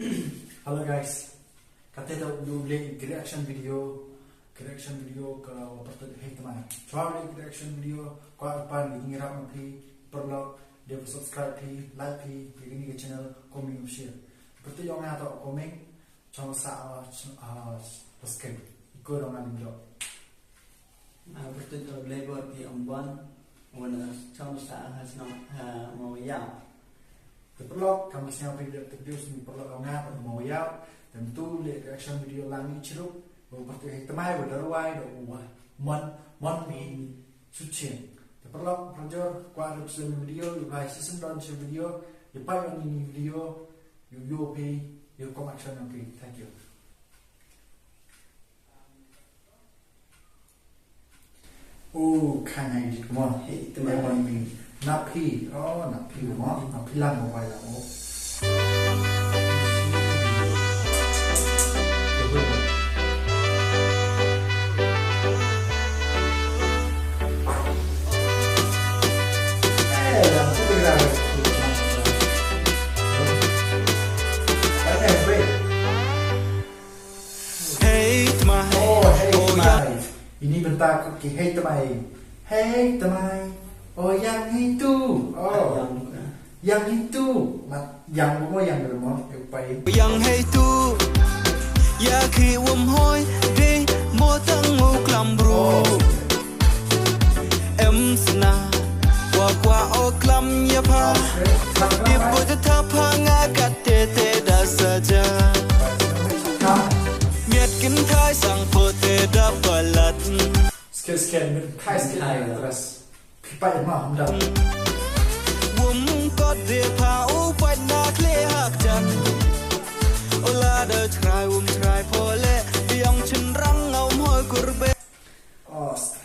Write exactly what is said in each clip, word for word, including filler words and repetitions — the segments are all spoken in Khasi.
Hello guys. Kata te u leh ki reaction video, ki reaction video ka wa pyrtuid Hei Tmai. Chwa leh ki reaction video, kwah ban ngi rap ma phi, paralok, dei ba subscribe phi, like phi, ïa kane ka channel, comment, share. Pyrtuid ong nga to comment, chong sa, ah, chong, ah, subscribe. Iko dong nga lim dok. Ah, pyrtuid ong leh bor ki ong bon, wan, ah, chong sa, ah, shnong, ah, Mawïaw. Te paralok, kam sngewbha phi dep te views ni paralok ong nga, te Mawïaw. Te mynta leh reaction video lang ni chiruk, ba pyrtuid Hei Tmai, wa da rwai, da u wa Mon, Mon mi Suchieng. Te paralok, parajor, kwah rep sel video, ïa bai season don sel video, ïa pai on ni video, ïa ïa phi, ïa kom action on phi. Thank you. Oh, kane ji mo. Hei Tmai. Mon mi. Na phi. Oh, na phi mo. Na phi lang mo bai lang mo. Eh, yang tu dia. Hei Tmai. Oh, Hei Tmai. Ini bynta ki Hei Tmai. Hei Tmai. Oh, yang itu. Oh. Yang itu. Mat, yang mo, yang mo, eh, pai. Yang hei tu. Ya ki wam hoi de mo tang u klam bru. Oh. Em sna, wa kwah o klam ïa pha. Dip bud tha pha nga kat te te da sa ja. Miat kin thai sang po te da palat. Skel, skel, miat thai, skel thai, thai, da. Phi pai ma, hum da. Wum kot de pha u pai na kle hak jan. Ola da chrai, wum chrai po le, biang chin rang ngau hoi kurbe. Ost.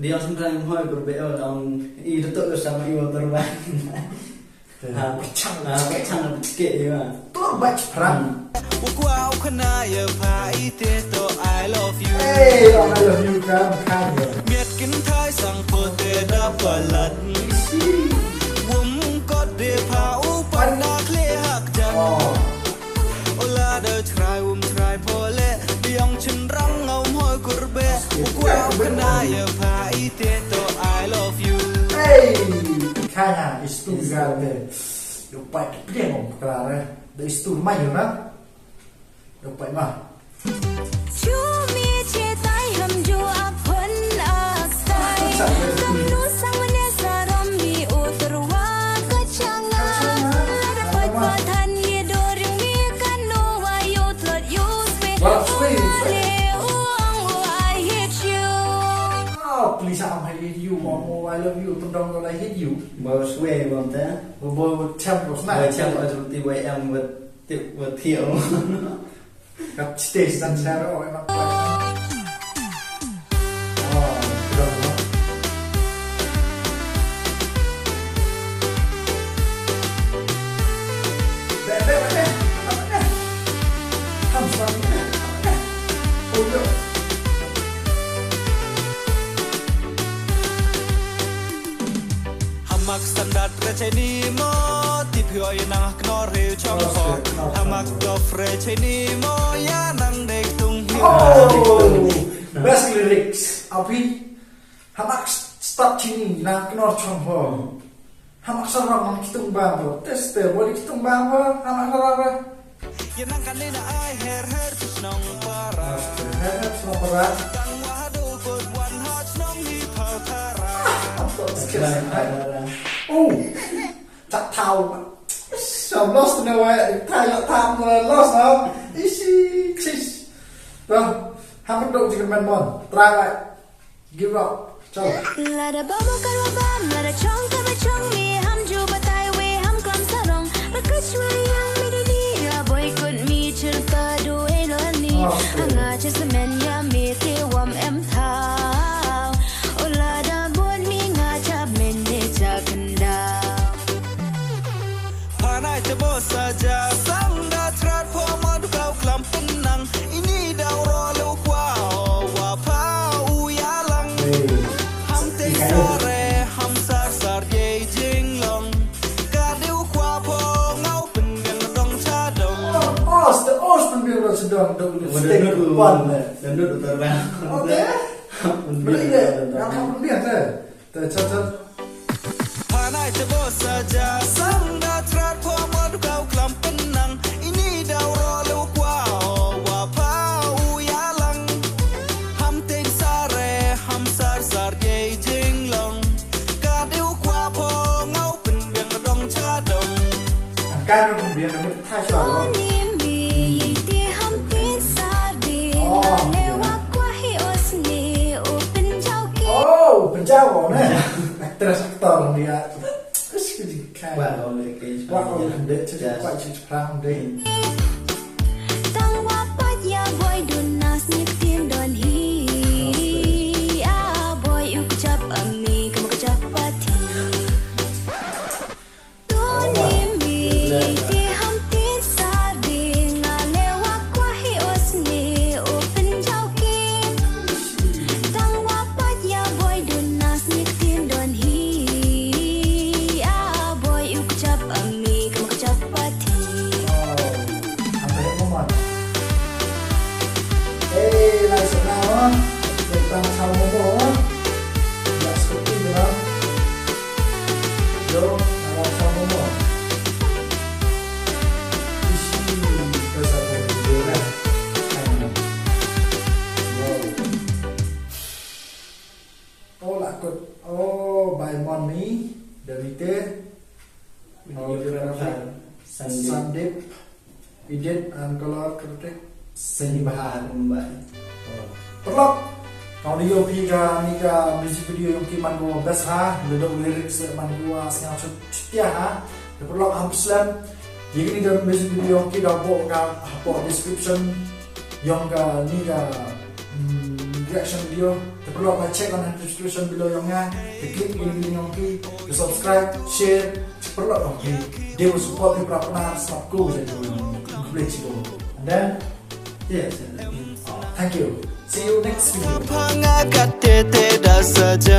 Dia sendang hoi kurbe, oh, dong i datuk sama i wa terbang. Ha, pechang, ha, pechang, pechang, ya. Tur baik perang. Ukwa ukna ya pa ite to I love you. Hey, I love you, kam, kam, ya. Miat kin thai sang pote da palat. Isi. Wum kot de pa u pan na kle hak jan. Oh. Ola da chrai um chrai pole, biang chin rang ngau hoi kurbe. Ukwa ukna ya pa ite to I love you. Hey, kaya istu garte. Yo pai pliang om klare. Da istu mai yo na. Yo pai ma. Chu mi che tai ham ju a phun ak sai. Kam nu sang ne sarom mi utur wa ka changa. Lada pai pa than ye doring mi kan nu wa yo tlot yo spe. Wa swe, swe. Le uang wa I hate you. Oh, please, I'm I hate you. Mom, oh, I love you. Tendang lo I hate you. Ba swe bam ta. Ba ba champ ko sna. Ba champ ko ti ba em ba ti ba ti. Kat stage dan sero enak. Oh, udah, udah. Be, be, be, be. Apa, be? Hamsa, be. Apa, be? Oh, iya. Hamak standard re cheni mo, tip hioi nang knor hiu chong ho. Hamak dof re cheni mo, ya nang dek tung hiu. Oh, best lyrics. Api, hamak start chini nang knor chong ho. Hamak sarong nang kitung bang ho. Test te, body kitung bang ho. Hamak sarong re. Ïa nang kane na ai her her tu shnong para. Her her shnong para. Dang wahadu kut wan ha shnong hi pha para. Oh, tak tahu. Sam lost na wa, tak ya tak lost ha. Isi, sis. Dah, hampir dok jingkyrmen mon. Try. Give up. Chalo. Lada ba mo kar wa bam, lada chong ka ba chong mi, ham ju batai we, ham klam sarong. Ba kach we yang mi di di, la boy kun mi chil pa du e lo ni. Okay. Anga cha semen ya mi te wam em thao. O lada bon mi nga cha men ne cha kendao. Panai te bo saja sang da trat pho ma du kau klam penang. Ini da ro lu kwa o wa pa u ya lang. Hey. Ham te sare, ham sar sar ye jing long. Ka de u kwa pho ngau pen ngang dong cha dong. Dang duk lipstick pon ne. Dang duk utar bang. Oke. Beli deh. Yang kamu biar deh. Te chat chat. Phanai te bo saja sang da trat pho mo du kau klam penang. Ini da ro lu kwa o wa pha u ya lang. Ham te sare ham sar sar ye jing long. Ka diu kwa pho ngau pen biang dong cha dong. Angkan pun biang kami thai sua lo. Oh, penjau ne. Actress, actor dia. Terus ke jingkai. Wah, oh, dia cakap kuat, cakap perang dia. Tang wa pat ya boy dun nas ni tin don hi. Ah, boy u kecap ami, kamu kecap pati. Tuni mi ti ham tin sa di nga le wa kwa hi os ni u penjau ki. Tang wa pat ya boy dun nas ni tin don hi. Ah, boy u kecap ami, kamu kecap pati. Ang tayo mo man. Eh, lai sa na, oh. May pang sa mo mo, oh. Yak sa ko, di ba? Yo, ala sa mo mo. Ishi, ka sa ko, di ba? Ay, no. Wow. Oh, la kut. Oh, by Monmi, Davite. Videographer, Sandeep. Sandeep. Edit and color correct. Seni Bahar Mumbai. Paralok, ka audio phi kani ka music video yong ki man ko best ha, le dok lyrics man ko sñiaw chut chut ya ha. Te paralok ham slem. Ye kani ka music video yong ki da bo ka hapoh description yong kani ka, mm, reaction video. Te paralok la check on description below yong nga. Te click yong ki, te subscribe, share. Te paralok yong ki. They will support me para pnar sap ko jadi ko yong ki. And then, yes, thank you. See you next video. Panga ka te te da saja.